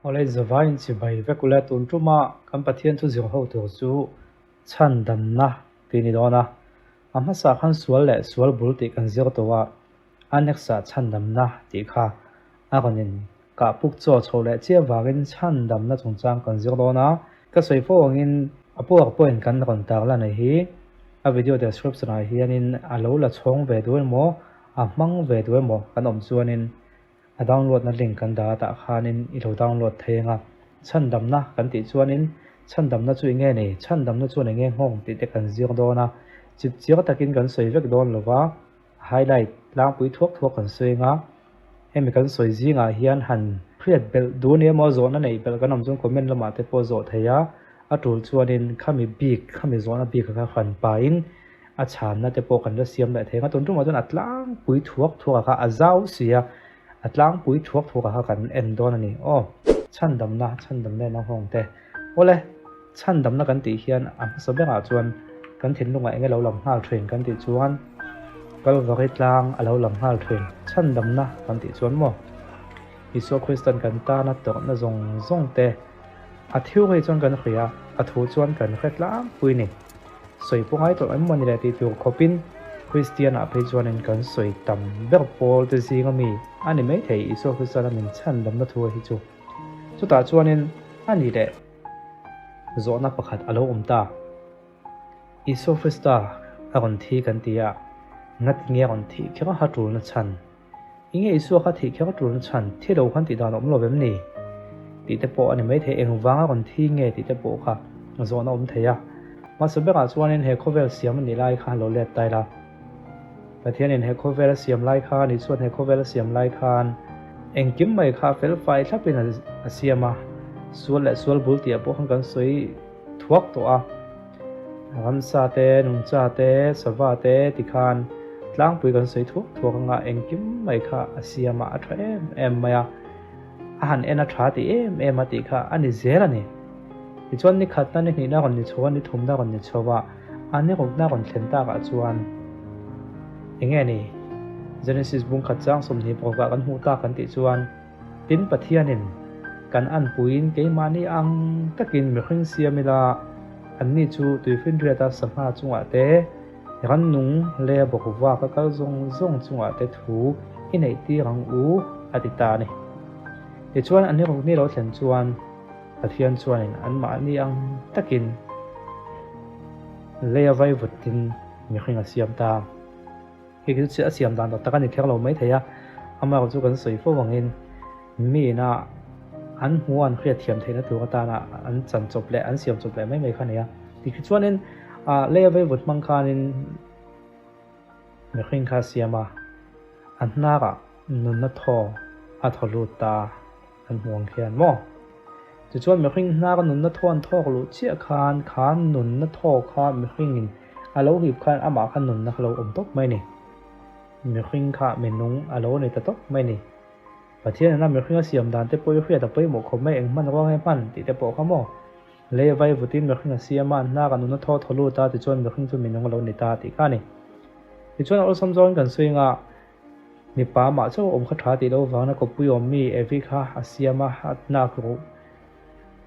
Awle zavaiin chibai vek ule tun tuma kan Pathian thu zir ho tur chu chhandamna tih ni dawn a. A hmasa khan sual leh sual bul tih kan zir tawh a, a next ah chhandamna tih kha a rawn in kah puk chaw chho leh chiah vangin chhandamna chungchang kan zir dawn a. Ka sawi fo angin a puar pawhin kan rawn tarlan a hi a video description ah hianin a lo la chhawng ve duh emaw a hmang ve duh emaw kan awm chuanin A download na link kan dah tah khanin i lo download thei anga, chhandamna kan tih chuanin chhandamna chu enge nei, chhandamna chuan enge nghawng tih te kan zir dawn a, chip chiang takin kan sawi vek dawn lova, highlight tlangpui thuak thuak kan sawi anga, hemi kan sawi zingah hian han hriat belh duh ni emaw zawhna neih belh kan awm chuan comment lamah te pawh zawh thei a, a tul chuanin khami bik khami zawhna bik kha han pahin A chhanna te pawh kan la siam leh thei ang a, tun tumah chuan a tlangpui thuak thuak a kha a zau si a, a tlangpui thuak thuak a kha kan en dawn a ni. Aw, chhandamna, chhandamna en ang hawng te. Awle, chhandamna kan tih hian a hmasa berah chuan kan thinlungah eng elo lang nghal thin kan tih chuan Kalvari tlang a lo lang nghal thin. Chhandamna kan tih chuan maw Isua Kristan kan tana tawrhna zawng zawng te a theory chuan kan hria a, a thu chuan kan hre tlangpui ni. Sawi pawh ngai tawh em maw ni le tih tur khawpin Kristianah phei chuanin kan sawi tam ber pawl te zinga mi a ni maithei Isua Kristiana min chhandamna thu hi chu. Chutah chuanin a ni leh zawhna pakhat a lo awm ta. Isua Krista a rawn thi kan ti a, ngati nge a rawn thih kher a ha tulna chhan? Enge Isua kha thih kher a tulna chhan? Thi lo khan tih dan a awm lo vem ni? Tih te pawh a ni maithei, engvanga rawn thi nge tih te pawh kha zawhna awm thei a. Hmasa berah chuanin he khawvel siam a nih lai kha lo let ta ila. Pathianin he khawvel a siam lai khan, Isua'n he khawvel a siam lai khan engkim mai kha fel fai thlapin a siam a, sual leh sual bul tih ah pawh khan kan sawi thuak tawh a. Ramsa te, nungcha te, sava te ti khan tlangpui kan sawi thuak thuak anga engkim mai kha a siam a, a tha em em mai a. A han en a tha ti em em a tih kha a ni zel a ni. Tichuan ni khatna ni hnihna rawn ni chho a, ni thumna rawn ni chho a, a ni rukna rawn thlen takah chuan enge ni? Genesis bung khat chang 26 ah kan hmuh tak kan tih chuan Tin, Pathianin kan anpuiin keimahni ang takin mihring siam ila, anni chu tuifinriata sangha chungah te, rannung leh bawkvak a kal zawng zawng chungah te thu i neih tir ang u, a ti ta a ni. Tichuan, an rukni lo thlen chuan Pathian chuanin anmahni ang takin lei a vaivutin mihring a siam ta. Hei hi chu a siam dan tak tak a ni kher lo maithei a, amaherawh chu kan sawi fo angin mi ina an hmuh a an hriat thiam theihna tur atana an chan chawp leh an siam chawp leh mai mai kha a ni a. Tikhi chuanin ah lei a veivut hmang khanin mihring kha a siam a, a hnarah nunna thaw a thaw lut ta an hmu ang khian maw? Tichuan mihring hnara nunna thaw an thawk luh chiah khan kha nunna thaw kha mihringin a lo hip khan amah kha nunna kha lo awm tawp mai a ni. Mihring kha minung a lo ni ta tawp mai a ni. Pathian ina mihring a siam dan te pawh i hriat a pawimawh khawp mai, eng hmanrua nge hman tih te pawh kha maw? Lei vai vutin mihring a siam a, an hnara nunna thaw thaw lut a, tichuan mihring chu minung a lo ni ta tih kha a ni. Tichuan awlsam zawngin kan sawi anga, Mipa mah chauh awm kha tha tih loh vangin a kawppui awm mi Evi kha a siam a, a hnak ruh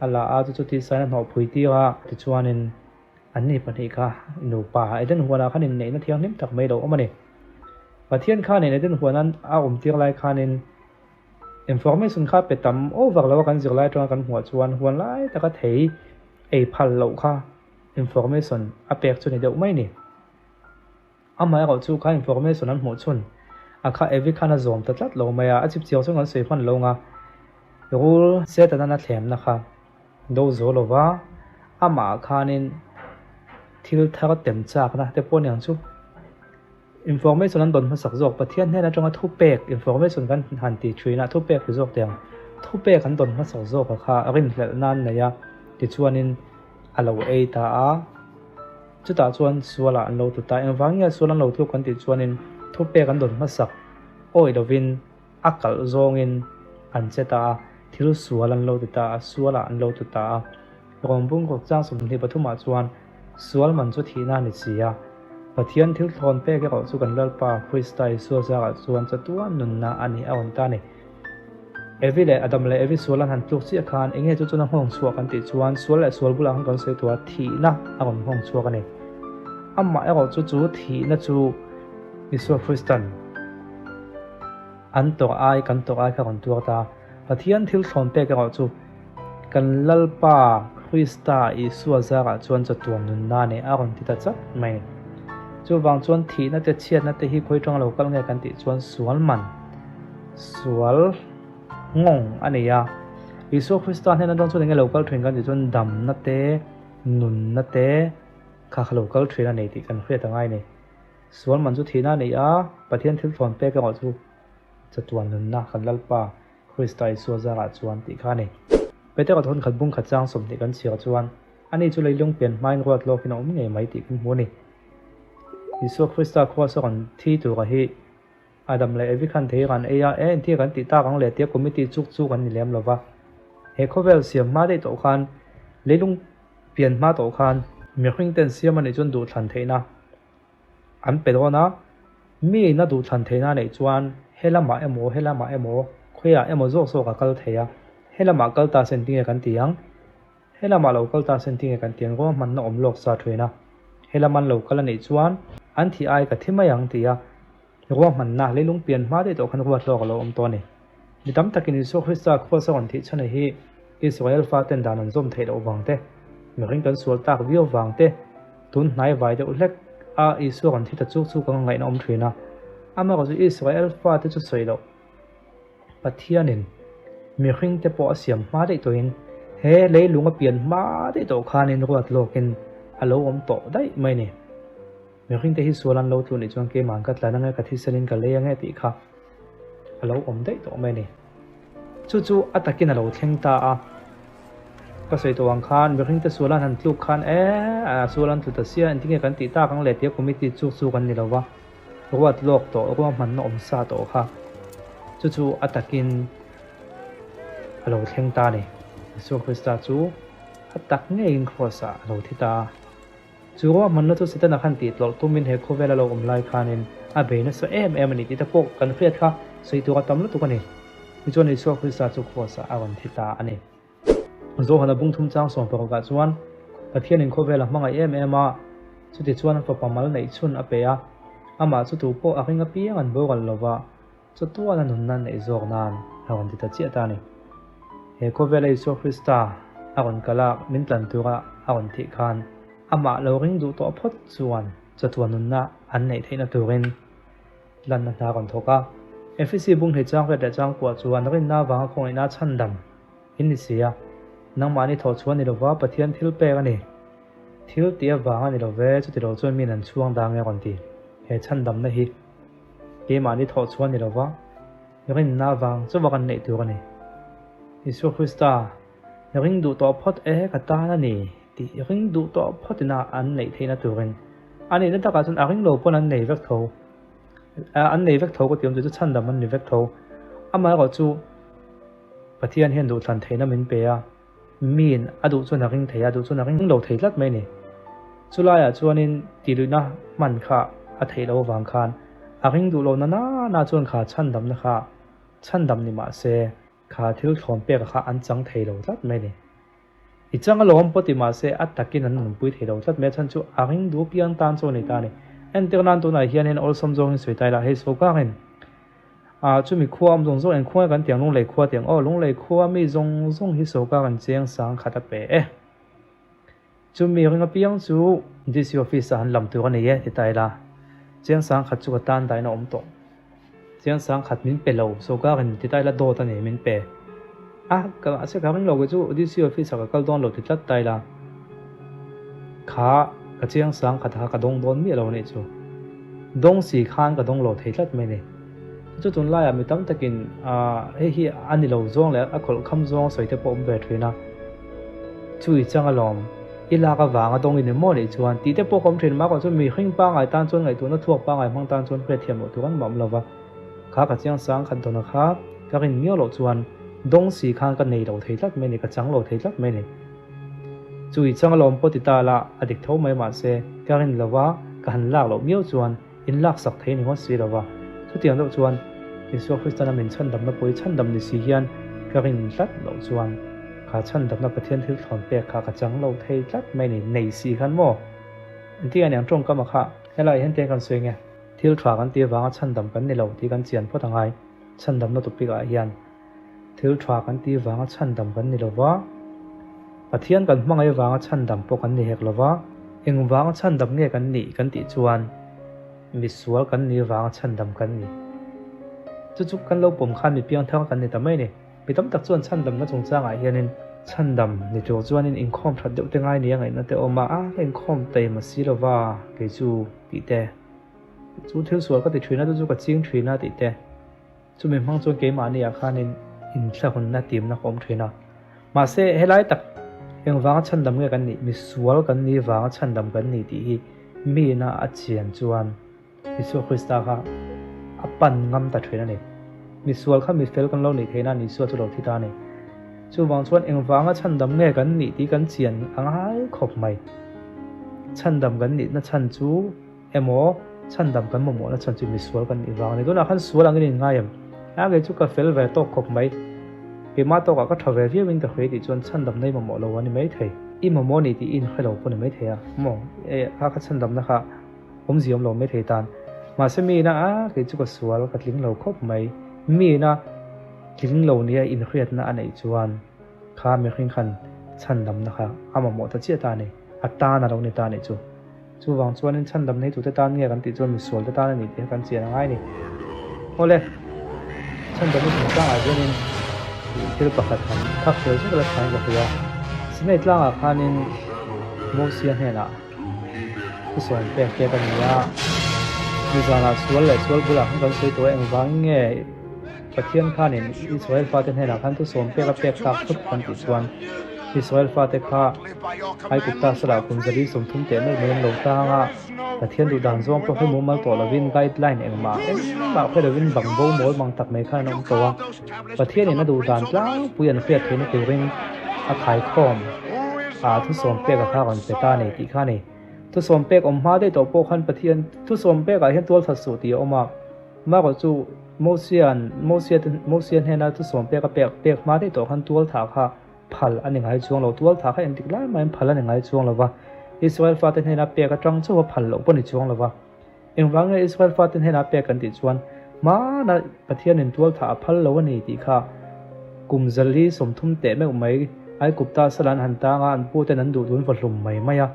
a la a, chu chu tisain a hnawhpui tir a, tichuanin anni pahnih kha nupa Eden huanah khan inneihna thianghlim tak mai lo awm a ni. Pathian khanin Eden huana a awm tir lai khanin information kha pe tam over lo a kan zirlai atanga kan hmuh chuan huan lai taka thei ei phal loh kha information a pek chu ni deuh mai a ni. Amaherawh chu kha information an hmuh chhun a kha Evi khan a zawm ta tlat lo mai a, a chip chiang chuan kan sawi hman lo nga, rul Satan-an a thlemna kha do zo lo va, amah khanin thil thar tem chakna te pawh aniang chu information an dawn hmasak zawk, Pathian hnen atanga thupek information kan han ti thin a, thupek ti zawk tiang thupek an dawn hmasak zawk a kha rinhlelh nan nei a, tichuanin a lo ei ta a. Chutah chuan sualah an lo tlu ta. Engvang nge sual an lo tluk kan tih chuanin thupek an dawn hmasak awih lovin a kalh zawngin an che ta a, thil sual an lo ti ta a, sualah an lo tlu ta a. Rawngbung kawt chang 23 ah chuan sual man chu thihna a ni si a, Pathian thil thlawn pek erawh chu kan Lalpa Krista Isua zarah chuan chatuan nunna a ni a rawn ta a ni. Evi leh Adam leh Evi sual an han tluk chiah khan enge chu chuan a nghawng chhuak an tih chuan sual leh sual bulah khan kan sawi tawh a, thihna a rawn nghawng chhuak a ni. Amah erawh chu chu thihna chu Isua Kristan an tawrh ai kan tawrh ai kha a rawn tuar ta. Pathian thil thlawn pek erawh chu kan Lalpa Krista Isua zarah chuan chawtuan nunna nen a rawn ti ta chat mai a ni. Chuvang chuan thihna te chhiatna te hi khawi tanga lo kal nge kan tih chuan sual man sual ngawng a nei a. Isua Krista hnena dawn chuan enge lo kal thin kan tih chuan damna te nunna te kha kha lo kal thin a nei tih kan hriat a ngai a ni. Sual man chu thihna a nei a, Pathian thil thlawn pek erawh chu chatuan nunna kan Lalpa Krista Isua zarah chuan tih kha a ni. Petera thawn khat bung khat chang 20 kan chhiar chuan ani chu leilung pian hmain ruat lawkin a awm ngei mai tih kan hmu a ni. Isua Krista khua saw kan thi tura hi Adam leh Evi khan thei ran ei a, e engtin kan tih tak ang le tia committee chuk chu kan ni lem lova. He khawvel siam hma daih tawh khan leilung pian hma tawh khan mihring ten siam a nih chuan duhthlan theihna an pe dawn a, mi ina duhthlan theihna a neih chuan he lamah emaw he lamah emaw khawiah emaw zawk zawk a kal thei a, he lamah kal ta se engtin nge kan ti ang? He lamah lo kal ta se engtin nge kan ti ang? Ruahmanna awm lawk sa thin a, he lam an lo kal a nih chuan an thih ai ka thi mai ang ti a, ruahmanna leilung pian hma daih tawh khan ruat hlawk a lo awm tawh a ni. Mi tam takin Isua Krista khualsa rawn thih chhan hi Israel faten dan an zawm theih loh vang te, mihring kan sual tak viau vang te, tun hnai vai deuh hlek a Isua rawn thi ta chuk chuk anga ngaihna awm thin a. Amaherawh chu Israel fate chu sawi loh Pathianin mihring te pawh a siam hma daih tawhin he leilung a pian hma daih tawh khanin ruat lawkin a lo awm tawh daih mai a ni. Mihring te hi sual an lo tlu nih chuan keimah ka tlan ange, ka thiselin ka lei ange tih kha a lo awm daih tawh mai a ni. Chu chu a takin a lo thleng ta a. Ka sawi tawh ang khan mihring te sual an han tluk khan e, a sual an tlu ta sia, engtin nge kan tih tak ang le tia committee chuk chu kan ni lo va, ruat lawk tawh, ruahmanna awm sa tawh kha chu chu a takin a lo thleng ta a ni. Isua Krista chu a tak ngeiin Kraws ah a lo thi ta a. Chu ruahmanna chu Setana khan tih tlawlh tumin he khawvel a lo awm lai khanin a bei nasa em em a ni tih te pawh kan hriat kha sawi tur a tam lutuk a ni. Tichuan Isua Krista chu Kraws-ah a rawn thi ta a ni. Zohana bung thum chang 16 ah chuan Pathianin khawvel a hmangaih em em a, chutichuan a fapa mal neih chhun a pe a, amah chu tu pawh a ring apiang an boral lova, Chatuan a nunna neih zawk nan a rawn ti ta chiah ta a ni. He khawvela Isua Krista a rawn kal a, min tlan tura a rawn thih khan amah lo ring duh tawh phawt chuan chatuan nunna an neih theihna turin lanna hna a rawn thawk a. Efesi bung hlei chang riat leh chang kuah chuan rinna avanga khawngaihna chhandam in ni si a, nangmahni thawh chhuah ni lova Pathian thil pek a ni. Thil tih avanga ni lo ve, chuti lo chuan min an chhuang dang e a rawn ti. He chhandamna hi. Keimahni thawh chhuah ni lova, rinna avang chauha kan neih tur a ni. Isua Krista, ring duh tawh phawt e ka tan a ni tih ring duh tawh phawt ina an neih theihna turin a nihna takah chuan a ring lo pawn an nei vek tho, an nei vek tho ka ti awm chu chu chhandam an ni vek tho. Amaherawhchu Pathian hian duhthlan theihna min pe a. Miin a duh chuan a ring thei a, duh chuan a ring lo thei tlat mai a ni. Chulaiah chuanin tihluihna hman kha a theih loh avang khan a ring duh lo na na na chuan kha chhandamna kha chhandam ni mah se kha thil thlawn peka kha an chang thei lo tlat mai a ni. I chang alawm pawh ti mah se a takin an nunpui thei lo tlat mai a chhan chu a ring duh piang tan chu a ni ta a ni. Entir nan tunah hianin awlsam zawngin sawi ta ila hei sawrkarin Ah chumi khua awm zawng zawng eng khua nge kan tiang Lunglei khua tiang aw Lunglei khua mi zawng zawng hi sawrkar an cheng sang khat a pe e. Chumi ring apiang chu DC office ah an lam tur a ni e ti ta ila cheng sang khat chu ka tan dahin a awm tawh. Cheng sang khat min pe lo sawrkar in ti ta ila dawt a ni min pe a ka mahse ka ring lo kei chu DC office ah ka kal dawn lo ti tlat ta ila kha ka cheng sang khat kha ka dawng dawn miah lo a nih chu. Dawng si khan ka dawng lo thei tlat mai ni. Chu tunlaiah mi tam takin hei hi a ni lo zawng leh a khawlh kham zawng sawi te pawh awm ve thin a. Chu i chang alawm, i lak avanga dawng i ni maw nih chuan tih te pawh ka awm thin mah kawh chuan mi hring pangngai tan chuan ngaihtuahna thluak pangngai hmang tan chuan hriatthiam loh tur an mah awm lo va. Kha ka chiang sang khat dawna kha ka rin miau loh chuan dawng si khan ka nei lo thei tlat mai ni, ka chang lo thei tlat mai ni. Chu i chang alawm pawh ti ta la, a dik tho mai mahse ka rin lo va, ka han lak loh miau chuan in lak sak thei ni ngawt si lo va. Chutiang deuh chuan Isua Kristana min chhandamna pawh hi chhandam ni si hian ka rin tlat loh chuan kha chhandamna Pathian thil thlawn pek kha ka chang lo thei tlat mai ni, nei si khan maw? Engtin nge niang tawngkam a kha? Helaiah hian tiang kan sawi nge? Thil tha kan tih avanga chhandam kan ni lo tih kan chian phawt a ngai. Chhandamna topic ah hian thil tha kan tih avanga chhandam kan ni lo va, Pathian kan hmangaih avanga chhandam pawh kan ni hek lo va, engvanga chhandam nge kan nih kan tih chuan misual kan nih avanga chhandam kan ni. Chu chu kan lo pawm khan mi piangthar kan ni ta mai a ni. Mi tam tak chuan chhandamna chungchangah hianin chhandam ni tur chuanin inkhawm that deuh te ngai nia ngaihna te a awm a, a ka inkhawm taima si lo va kei chu tih te, chu thil sual ka ti thin a chu chu ka ching thin a tih te, chumi hmang chuan keimahniah khanin inthlahunna timna ka awm thin a. Mahse helai tak engvanga chhandam nge kan nih, misual kan nih vanga chhandam kan ni tih hi miina a chian chuan, Isua Krista kha a pan ngam ta thin a ni. Misual kha mifel kan lo nih theih nan Isua chu lo thi ta a ni. Chuvang chuan engvanga chhandam nge kan nih tih kan chian a ngai khawp mai. Chhandam kan nihna chhan chu emaw chhandam kan mamawhna chhan chu misual kan nih vang a ni. Tunah khan sual angin in ngai em? A kei chu ka fel ve tawk khawp mai. Keimah tawkah ka tha ve viauin ka hre tih chuan chhandamna i mamawh lo a ni maithei. I mamawh ni tih i inhre lo pawh a ni maithei a. Maw? Kha kha chhandamna kha. Awmzia awm lo mai thei tan. Mahse miin a a kei chu ka sual ka tling lo khawp mai. Miin a tling lo nia inhriatna a neih chuan kha mihring khan chhandamna kha a mamawh ta chiah ta a ni. A tan a lo ni ta a nih chu. Chuvang chuanin chhandam neitute tan nge kan tih chuan misual te tan a ni tih kha kan chian a ngai a ni. Awle, chhandamna chungchangah hianin thil pakhat han thak fel zet la thain ka hria. Sinai tlangah khanin Mosia hnenah. Thusawm pek pek a ni a, nizanah sual leh sual bulah khan kan sawi tawh a, engvangin nge Pathian khanin Israel fate hnenah khan thusawm pek a pek tak thut kan tih chuan Israel fate kha Aigupta salah kum 130 teh meuh mai an lo tang a, Pathian duh dan zawng pawh hi mumal tawh lovin guideline engmah engmah hre lovin bang bo mawl mang tak mai khan an awm tawh a, Pathianin a duh dan tlangpui an hriat theihna turin a khaikhawm. Ah, thusawm pek a kha rawn pe ta a ni tih kha a ni. Thusawm pek awm hma daih tawh pawh khan Pathian thusawm pekah hian tual that suh tih a awm a. Marawh chu Mosia'n Mosia te Mosia hnena thusawm pek a pek pek hma daih tawh khan tual thah kha phal a ni ngai chuang lo. Tual thah kha engtik lai mahin phal a ni ngai chuang lo va. Israel fate hnena pek atang chauh a phal loh pawh a ni chuang lo va. Engvang nge Israel fate hnenah pek kan tih chuan hmana Pathianin tual thah a phal lo a ni tih kha kum 130 teh meuh mai Aigupta sala an han tang a, an puten an duh dun va hlum mai mai a.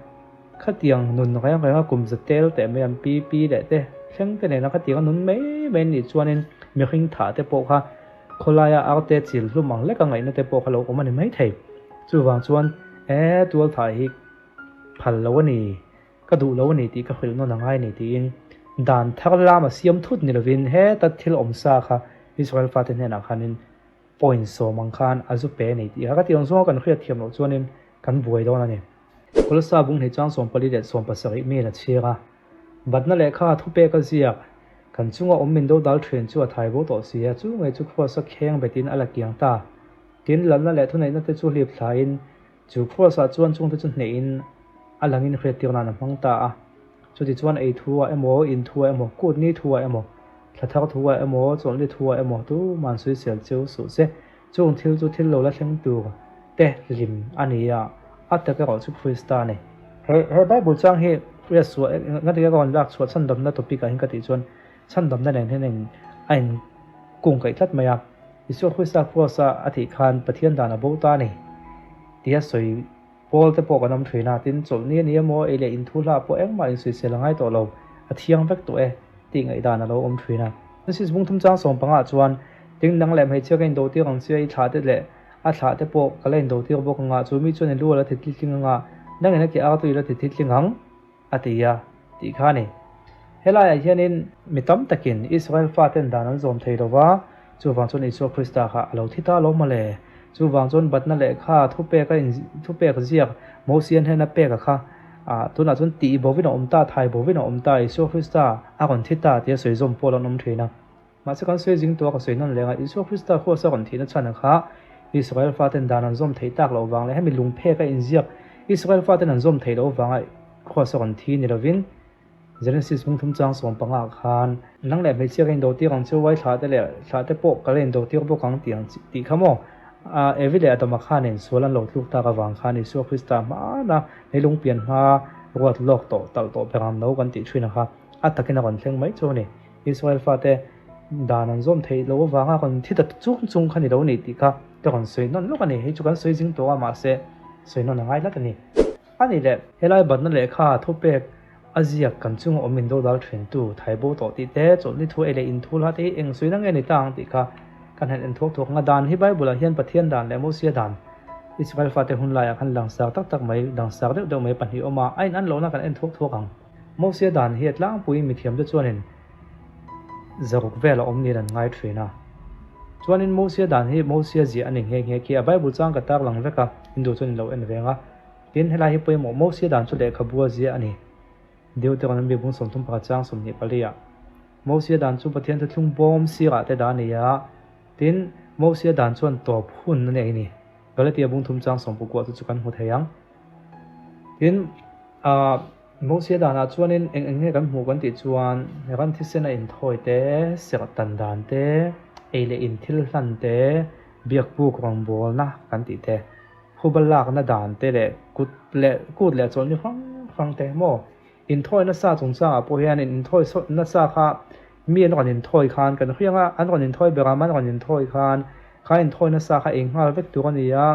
Khatiang nun reng reng a kum za tel teh mai an pi pi leh te thleng te nena khatiang a nun mai mai an nih chuanin mihring thah te pawh kha khawlaia arte chil hlum ang leka ngaihna te pawh kha lo awm a ni maithei. Chuvang chuan e tual thah hi phal lo a ni. Ka duh lo a ni tih ka hrilh nawn a ngai a ni tiin dan thar lama siam thut ni lovin heta thil awm sa kha Israel fate hnenah khanin point sawm ang khan a zu pe a ni tih kha ka tih ang zawnga kan hriat thiam loh chuanin kan buai dawn a ni. Kawlsa bung hnih chang 14 leh 17 mi in a chhir a, Batna lehkha thupek a ziak, kan chunga awm min dodal thin chu a thai bo tawh si a, chu ngei chu khuasa kheng betin a la kiang ta. Tin, lalna leh thuneihna te chu hlip thlain Chu Kross-ah chuan chungte chu hnehin a langin hriattir nan a hmang ta a. Chutichuan ei thu-ah emaw, in thu-ah emaw, kut ni thu-ah emaw, thla thar thu-ah emaw, chawlhni thu-ah emaw tuman suisel cheu suh se. Chung thil chu thil lo la thleng tur te hlim a ni a, a tak erawh chu Krista a ni. He he Bible chang hi riat suah engati ka rawn lak chhuah chhandamna topic ah hian ka tih chuan chhandamna nen hian in a in kung kaih tlat mai a. Isua Krista Kross-a a thih khan Pathian dan a bo ta a ni tia sawi pawl te pawh kan awm thin a, tin chawlhni a ni emaw ei leh inthu hlah pawh engmah insuisel a ngai tawh lo, a thiang vek tawh e tih ngaihdan a lo awm thin a. Genesis bung thum chang sawm pangah chuan tin dang leh hmeichhia ka indo tir ang chia i thlah te leh a thlah te pawh ka la indo tir bawk anga chu mi chuan i lu a la thi tling anga nangin a ke ar chu i la thi tling ang a ti a tih kha a ni. Helaiah hianin mi tam takin Israel faten dan an zawm thei lo va, chuvang chuan Isua Krista kha a lo thi ta lo mawle. Chuvang chuan batna lehkha thupek a in thupek ziak Mosian hnena peka kha ah tunah chuan tih bovin a awm ta, thai bovin a awm ta, Isua Krista a rawn thi ta tia sawi zawm pawh an awm thin a. Mahse kan sawi zing tawh a ka sawi nawn leng a, Isua Krista khuasa rawn thihna chhan kha Israel faten dan an zawm theih tak loh vang leh hemi lungphek a inziak Israel faten an zawm theih loh vanga khuasa rawn thi ni lovin Genesis hmung thum chang 15 ah khan nang leh hmeichhia ka indo tir ang chu uai thlah te leh thlah te pawh ka la indo tir bawk ang tih ang tih kha maw Evi leh Adama khanin sual an lo tluk tak avang khan Isua Krista hmana leilung pian hma ruat lawk tawh talh tawh beram no kan tih thin a kha a takin a rawn thleng mai chu a ni. Israel fate dan an zawm theih loh avanga rawn thi ta chung chung kha ni lo ni tih kha ka rawn sawi nawn lawk a ni. Hei chu kan sawi zing tawh a mahse sawi nawn a ngai tlat a ni. A nih leh helai batna lehkha thupek a ziak kan chunga awm in dodal thintu thaibo tawh tih te, chawlhni thu ei leh in thu hla te hi eng sawi na nge ni ta ang tih kha kan han en thuak thuak ang a. Dan hi Bible ah hian Pathian dan leh Mosia dan Israel fate hun laiah khan langsar tak tak mai, langsar deuh deuh mai pahnih awm a, a in an lohna kan en thuak thuak ang. Mosia dan hi a tlangpui mithiam te chuanin zaruk vel a awm niin an ngai thin a. Chuanin Mosia dan hi Mosia ziah a ni nghe nghe khi a Bible chang ka tar lang vek a, Hindu chuan in lo en veng a. Tin, helai hi pawimawh Mosia dan chu lehkhabu a ziah a ni. Deuteronomy bung 31 chang 24 ah. Mosia dan chu Pathian thuthlung bawm sirah te dah a ni a, tin, Mosia dan chuan tawp hun a nei a ni. Galatia bung thum chang 19 chu chu kan hmu thei ang. Tin, ah, Mosia danah chuanin eng eng nge kan hmuh kan tih chuan ran thisen a inthawi te, serh tan dan te, ei leh in thil hlan te, biakbuk rawngbawlna kan tih te, huba lakna dan te leh kut leh kut leh chawlhni hrang hrang te maw inthawi nasa chungchangah pawh hianin inthawi nasa kha mi an rawn inthawi khan kan hriang a, an rawn inthawi ber a, an rawn inthawi khan kha inthawi nasa kha ei nghal vek tur a ni a,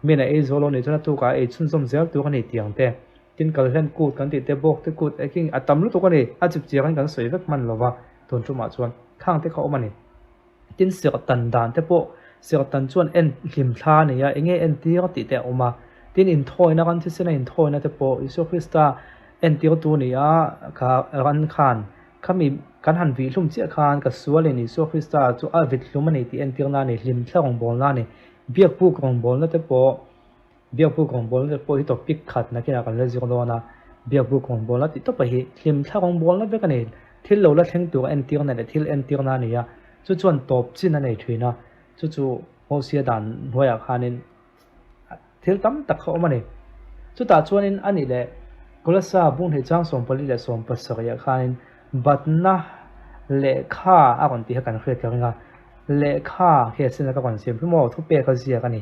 mi an ei zawh lo nih chuan a tukah a ei chhunzawm zel tur a ni tih ang te. Tin kal hlen kut kan tih te bawk te kut eking a tam lutuk a ni, a chip chiangin kan sawi vek hman lova tun tumah chuan khang te kha awm a ni. Tin serh tan dan te pawh serh tan chuan en hlim thla a nei a, enge entir tih te a awm a. Tin inthawina kan thisena inthawina te pawh Isua Krista entirtu a ni a, kha ran khan khami kan han vih hlum chiah khan ka sualin Isua Krista chu a vit hlum a ni tih entirna a ni, hlim thla rawngbawlna a ni. Biakbuk rawngbawlna te pawh Biakbuk rawngbawlna te pawh hi topic khat nakinah kan la zir dawn a, Biakbuk rawngbawlna tih tawpah hi hlimthla rawngbawlna vek a ni. Thil lo la thleng tur entirna leh thil entirna a ni a, chu chuan tawp chin a nei thin a, chu chu Mosia dan hnuaiah khanin thil tam tak kha awm a ni. Chutah chuanin a nih leh Kolasa bunghnih chang 14 leh 17 ah khanin batna lehkha a rawn tih kha kan hriat ka ring a, lehkha khi a sena ka rawn siam hi maw thupek a ziak a ni.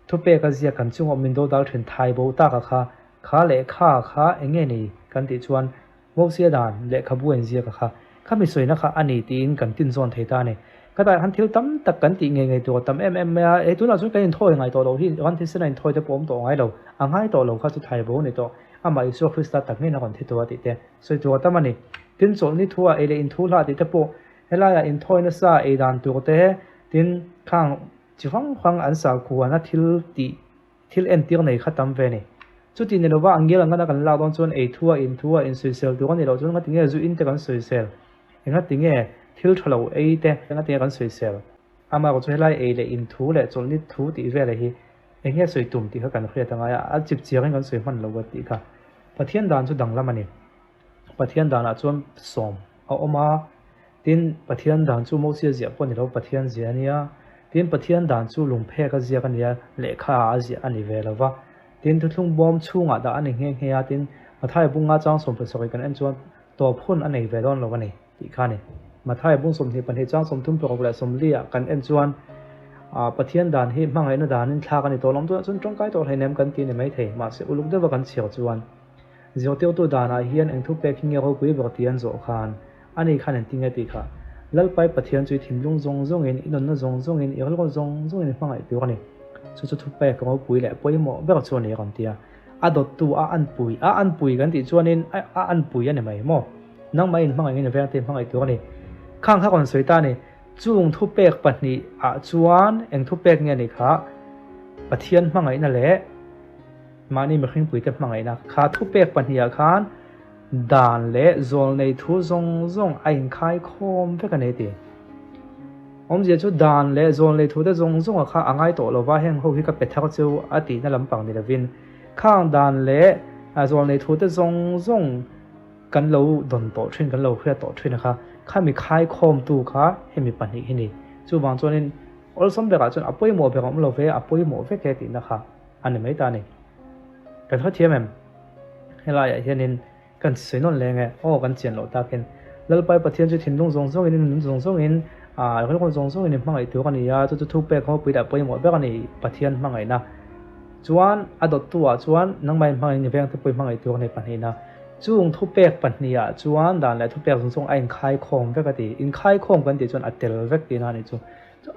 Thupek a ziak kan chungah min dodal thin thai bo tak a kha, kha leh kha kha eng nge ni kan tih chuan Mosia dan lehkhabu en ziak a kha, kha mi sawina kha a ni tiin kan tin zawn thei ta a ni. Ka tah khan thil tam tak kan tih ngei ngei tur a tam em em mai a, ei tunah chuan kan inthawi ngai tawh loh hi ran thisen a inthawi te pawh awm tawh ngai lo, a ngai tawh lo kha chu thai bo a ni tawh, amah Isua Krista tak ngeiin a rawn thi tur a tih te sawi tur a tam a ni. Tin chawlhni thu ah ei leh inthu hlah tih te pawh helaiah inthawi nasa ei dan tur te tin khang Chi hrang hrang an sakhuana thil tih, thil entir nei kha tam ve ni. Chuti ni lova angial angana kan lak dawn chuan ei thua, in thua, insawisel tur a nih loh chuan ngati nge zu in te kan sawisel? Engati nge thil tha lo ei te engati nge kan sawisel? Amaherawhchu chu helai ei leh in thu leh chawlhni thu tih vela hi eng nge sawi tum tih kha kan hriat angai a, a chip chiangin kan sawi hman lo a tih kha. Pathian dan chu danglam a ni. Pathian danah chuan sawm a awm a, tin Pathian dan chu Mosia ziah pawh a ni lo, Pathian ziah a nia, tin Pathian dan chu lungphek a ziak a nia, lehkha ah a ziah a ni ve lo va, tin thuthlung bawm chhungah dah a ni nghe nghe a, tin Mathaia bunga chang 17 kan en chuan tawp hun a nei ve dawn lo a ni tih kha a ni. Mathaia bung 22 chang 36 leh 40 ah kan en chuan Pathian dan hi hmangaihna danin thlak a ni tawh lo, tunah chuan tawngkai tawh hleinem kan ti a ni maithei, mahse uluk deuha kan chhiar chuan Zirtirtu danah hian eng thupek hi nge ropui ber tih an zawh khan, ani khan engtin nge tih kha? Lalpai Pathian chu i thinlung zawng zawngin, i nunna zawng zawngin, i rilru zawng zawngin i hmangaih tur a ni. Chu chu thupek ropui leh pawimawh ber chu a ni a rawn ti a. A dawttu a anpui, a anpui kan tih chuanin a anpui a ni mai maw? Nangmah inhmangaih ngin vengte inhmangaih tur a ni. Khang kha rawn sawi ta a ni. Chung thupek pahnih ah chuan eng thupek nge ni kha? Pathian hmangaihna leh. Mahni mihringpuite hmangaihna kha thupek pahnihah khan dan leh zawlnei thu zawng zawng a inkhai khawm vek a ni ti. Awmzia chu dan leh zawlnei thute zawng zawnga kha a ngai tawh lova heng ho hi ka pe thar chu a tihna lampang ni lovin khang dan leh zawlnei thute zawng zawng kan lo dawn tawh thin, kan lo hriat tawh thin a kha khami khai khawmtu kha hemi pahnih hi ni. Chuvang chuanin awlsam berah chuan a pawimawh ber a awm lo ve, a pawimawh vek e tihna kha. A ni mai ta a ni. Kan hre thiam em? Helaiah hianin kan sawi nawn leng e. Aw, kan chian loh takin. Lalpai Pathian chu thinlung zawng zawngin, nun zawng zawngin A rilru zawng zawngin i hmangaih tur a ni a, chu chu thupek ropui leh pawimawh ber a ni, Pathian hmangaihna. Chuan a dawttu ah chuan nangmah in hmangaih in vengte pawh i hmangaih tur a ni pahnihna. Chung thupek pahnih ah chuan dan leh thupek zawng zawng a inkhaikhawm vek a ti. Inkhaikhawm kan tih chuan a tel vek tihna a nih chu.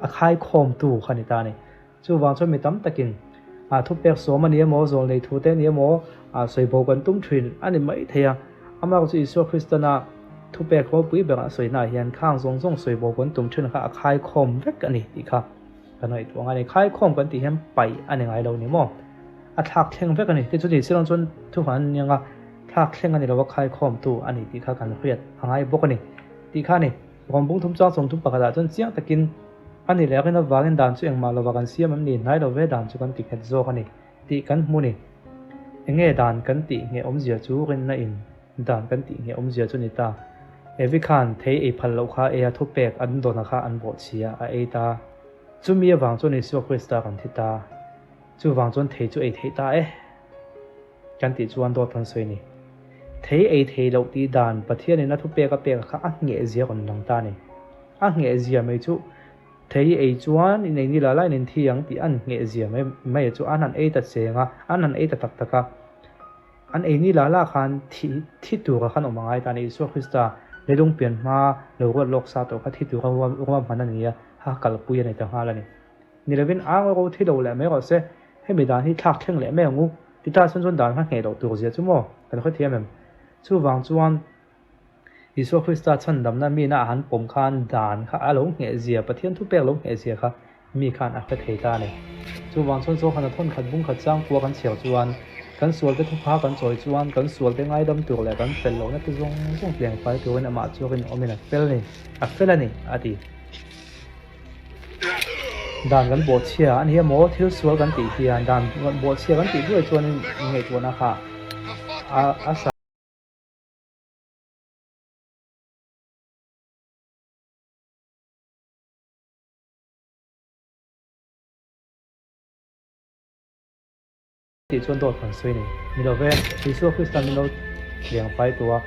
A khaikhawmtu kha a ni ta a ni. Chuvang chuan mi tam takin a thupek sawm a ni emaw, zawl nei thu te a ni emaw, sawi bo kan tum thin a ni mai thei a. Amah chu Isua Kristana thupek ropui berah sawina ah hian khang zawng zawng sawi bo kan tum thin kha a khaikhawm vek a ni tih kha kan ngaihtuah ngai a ni. Khaikhawm kan tih hian paih a ni ngai lo ni maw? A thlak thleng vek a ni. Tichuan Isua chuan thuhma an niang a, thlak thleng a ni lo a, khaikhawmtu a ni tih kha kan hriat a ngai bawk a ni tih kha a ni. Rawngbung thum chang 30 pakhatah chuan chiang takin a ni leh rin avangin dan chu engmah lova kan siam em ni? Hnai lo ve dan chu kan ti nghet zawk a ni tih kan hmu ni. Enge dan kan tih ngheh awmzia chu rinna in dan kan tih ngheh awmzia chu ni ta. Evi khan thei ei phal loh kha ei a thupek an dawna kha an bawhchhia a ei ta. Chumi avang chuan Isua Krista kan thi ta. Chuvang chuan thei chu ei theih ta e. Kan tih chuan dawt kan sawi a ni. Thei ei thei loh tih dan Pathianin a thupek a pek kha a nghehzia rawn lang ta a ni. A nghehzia mai chu thei ei chuan in ei ni la lain in thi ang tih an nghehzia mai mai chu an han ei ta cheng a, an han ei ta tak tak a. An ei ni la la khan thi thi tura khan awm a ngai ta a ni. Isua Krista leilung pian hma lo ruat lawk sa tawh kha thi tura ruahman a ni a, ha kalpui a ni ta nghal a ni. Ni lovin ang ro thi lo leh mai rawh se, hemi dan hi thlak thleng leh mai ang u, ti ta chuan chuan dan kha ngheh loh tur zia chu maw kan hre thiam em? Chuvang chuan Isua Krista chhandamna mina a han pawm khan dan kha a lo ngheh zia, Pathian thupek lo ngheh zia kha mi khan a hre thei ta a ni. Chuvang chuan Zohana thawnkhat bungkhat changkua kan chhiar chuan kan sualte thupha kan chawi chuan kan sualte ngaidam tur leh kan fel lohna te zawng zawng tleng fai turin amah chu rinawmin a fel a ni, a fel a ni, a ti. Dan kan bawhchhia a ni emaw thil sual kan tih hian dan bawhchhia kan tih duai chuanin ngaihtuahna kha a a sa Tih chuan dawt kan sawi ni. Ni lo ve, Isua Krista min lo leng fai tawh a,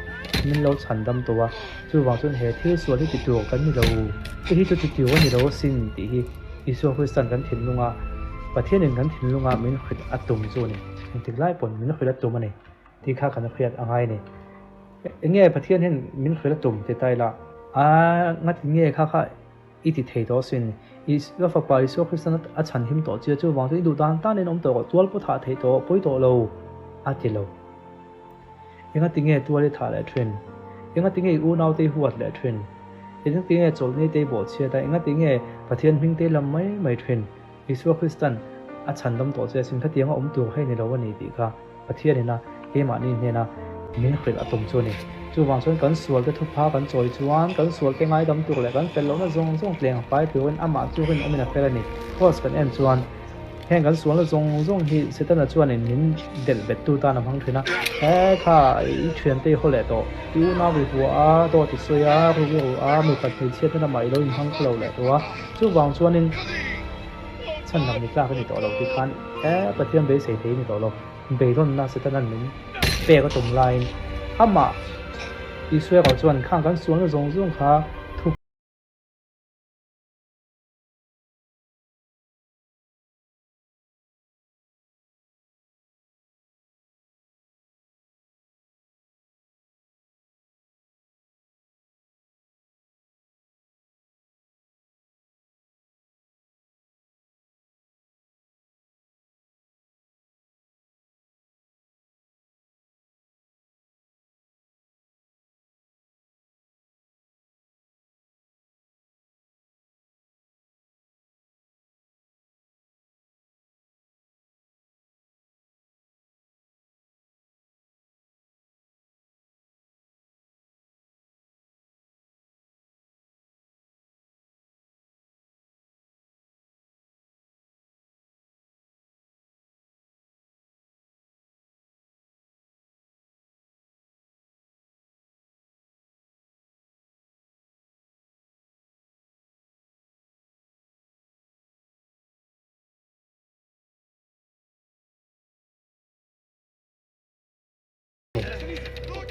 min lo chhan dam tawh a, chuvang chuan he thil sual hi ti tur kan ni lo, hei hi chu ti tur a ni lo asin tih hi Isua Krista'n kan thinlunga, Pathianin kan thinlunga min hrilh a tum chu a ni. Engtik lai pawn min hrilh a tum a ni tih kha kan hriat a ngai a ni. Enge Pathian hian min hrilh a tum ti ta ila, a ngati nge kha kha I ti thei tawh asin. Isua Fapa Isua Kristan a chhan him tawh chia chuvang chuan i duh dan tan in awm tawh rawh, tual pawh thah thei tawh, pawi tawh lo a ti lo. Enga tinge tual i thah leh thin? Enga tinge i unau te i huat leh thin? Enga tinge chawlhni te i bawhchhiat a? Enga tinge Pathian hming te i lam mai mai thin? Isua Kristan a chhan dam tawh che asin, khatianga awm tur hei ni lo a ni tih kha Pathianin a keimahni hnena min hrilh a tum chu a ni. Chuvang chuan kan sualte thupha kan chawi chuan kan sualte ngaidam tur leh kan fel lohna zawng zawng tleng fai turin amah chu rinawmin a fel a ni. Kraws kan en chuan heng kan sualna zawng zawng hi Setana chuanin min delh bettu tan a hmang thin a, He kha i thiante i haw leh tawh, i unau i hua a, dawt i sawi a, ruk i ruh a, mipat hmeichhiatna lamah i lo inhmang kha lo leh tawh a, chuvang chuanin chhan lam ni tlak a ni tawh lo tih khan e Pathian beisei thei a ni tawh lo. Beidawnna Setana'n min pek a tum laiin amah Isua erawh chuan khang kan sualna zawng zawng kha thu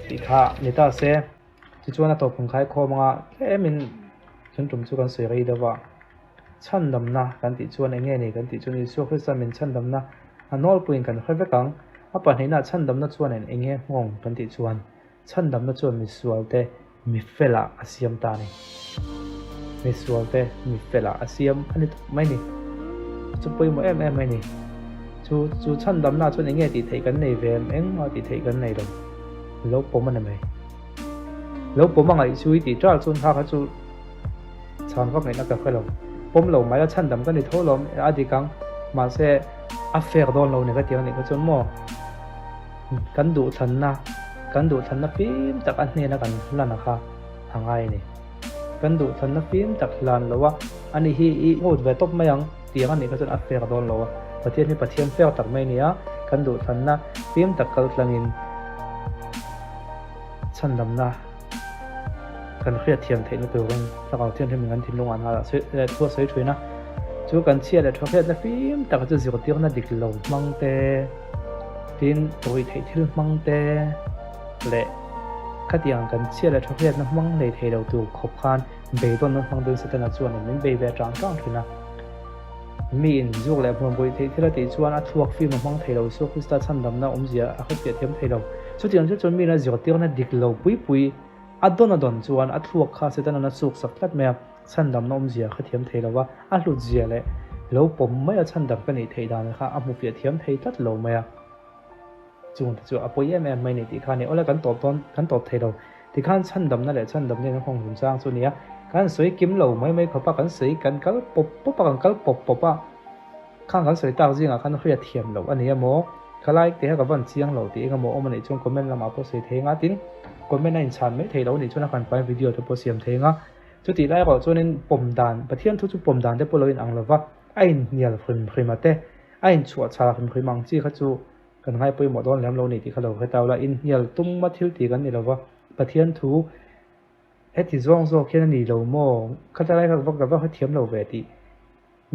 Tih kha ni ta se, tichuan a tawp phung khai khawm anga tlemin. Chun tum chu kan sawi rei deuh a, chhandamna kan tih chuan eng nge ni kan tih chuan Isua Krista min chhandamna a nawlpuiin kan hre vek ang. A pahnihna chhandamna chuan eng nge nghawng kan tih chuan Chhandamna chuan misualte mi felah a siam ta a ni. Misualte mi felah a siam a ni tawp mai ni. Chu pawimawh em em mai ni. Chu chu chhandamna chuan eng nge tih theih kan nei ve em? Engmah tih theih kan nei lo. Lo pawm a ni mai. Lo pawm a ngaih chu i tih ṭal chuan kha kha chu chhan vak ngaihna ka hre lo. Pawm lo mai la chhandam ka ni tho lo a dik ang. Mahse a fair dawn lo ni ka ti ang nih kha chuan maw? Kan duhthlanna, kan duhthlanna fim tak a hnena kan hlan a kha a ngai a ni. Kan duhthlanna fim tak hlan lo a, ani hi i vote ve tawp mai ang tih ang a nih kha chuan a fair dawn lo a. Pathian hi Pathian fair tak mai a ni a, kan duhthlanna fim tak kal tlangin chhandamna kan hriatthiam theihna turin Thlarau Thianghlimin kan thinlungah hna thu a sawi thin a. Chu kan chhia leh tha hriatna fim taka chu zirtirna dik lo hmang te, Tin, ruihtheih thil hmang te leh khatiang kan chhia leh tha hriatna hmang nei thei lo tur khawp khan beidawnna hmang dawn Setana chuanin min bei ve tang tang thin a. Miin zuk leh hmuam ruihtheih thil a tih chuan a thluak fim a hmang thei lo, Isua Krista chhandamna awmzia a hrefiah thiam thei lo. Chutiang chu chuan miin a zirtirna dik lo pui pui a dawn a dawn chuan a thluak kha Setana'n a chuk sak tlat mai a. Chhandamna awmzia kha thiam thei lo a, a hlutzia leh lo pawm mai a chhandam ka nih theih dan kha a hmu fiah thiam thei tlat lo mai a. Chungte chu a pawi em em mai ni tih kha a ni. Awle kan tawp dawn, kan tawp thei lo. Tikhan chhandamna leh chhandamna in a nghawng hlum chang chu a ni a. Kan sawi kim lo mai mai khawp a, kan sawi kan kal pawp pawp a, kan kal pawp pawp a. Khang kan sawi tak zingah khan hriat thiam loh a ni emaw, khalai te kha ka van chiang lo tih engemaw awm a nih chuan comment lamah pawh sawi thei anga tin comment a inchhan mai thei lo a nih chuan a kan pai video te pawh siam thei anga. Chutih lai erawh chuanin pawm dan, Pathian thu chu pawm dan te pawh lo inang lo va, a inhnial hrim hrim a te, a inchhuah chhal hrim hrim ang chi kha chu kan ngai pawimawh dawn lem lo ni tih kha lo hre tau la, inhnial tum a thil tih kan ni lo va, Pathian thu heti zawng zawk hian a ni lo maw, khata lai kha vak la vak kha thiam lo ve tih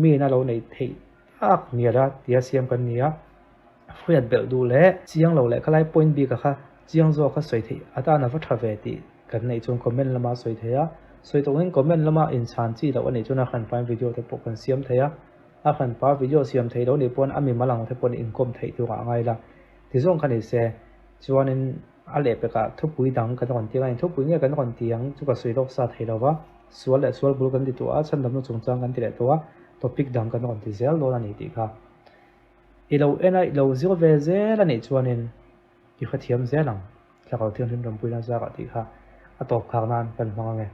miin a lo neih theih tak mial a tia siam kan ni a, hriat belh duh leh chiang lo leh khalai point bik a kha chiang zawk kha sawi theih atan a va tha ve tih Kan neih chuan comment lama sawi thei a, sawi tawngin comment lama inchhan chi loh a nih chuan a hranpa video te pawh kan siam thei a, a hranpa video siam thei lo nih pawn a mimal ang te pawn inkawm theih turah a ngai la. Tizawng kha ni se, chuanin a lehpekah thupui dang kan rawn ti ang a, eng thupui nge kan rawn ti ang chu ka sawi lawk sa thei lo va, sual leh sual bul kan ti tawh a, chhandamna chungchang kan ti leh tawh a, topic dang kan rawn ti zel dawn a ni tih kha i lo en a, i lo zir ve zel a nih chuanin i hrethiam zel ang. Thlarau Thianghlim Rampuina zarah tih kha a tawp khar nan kan hmang ange.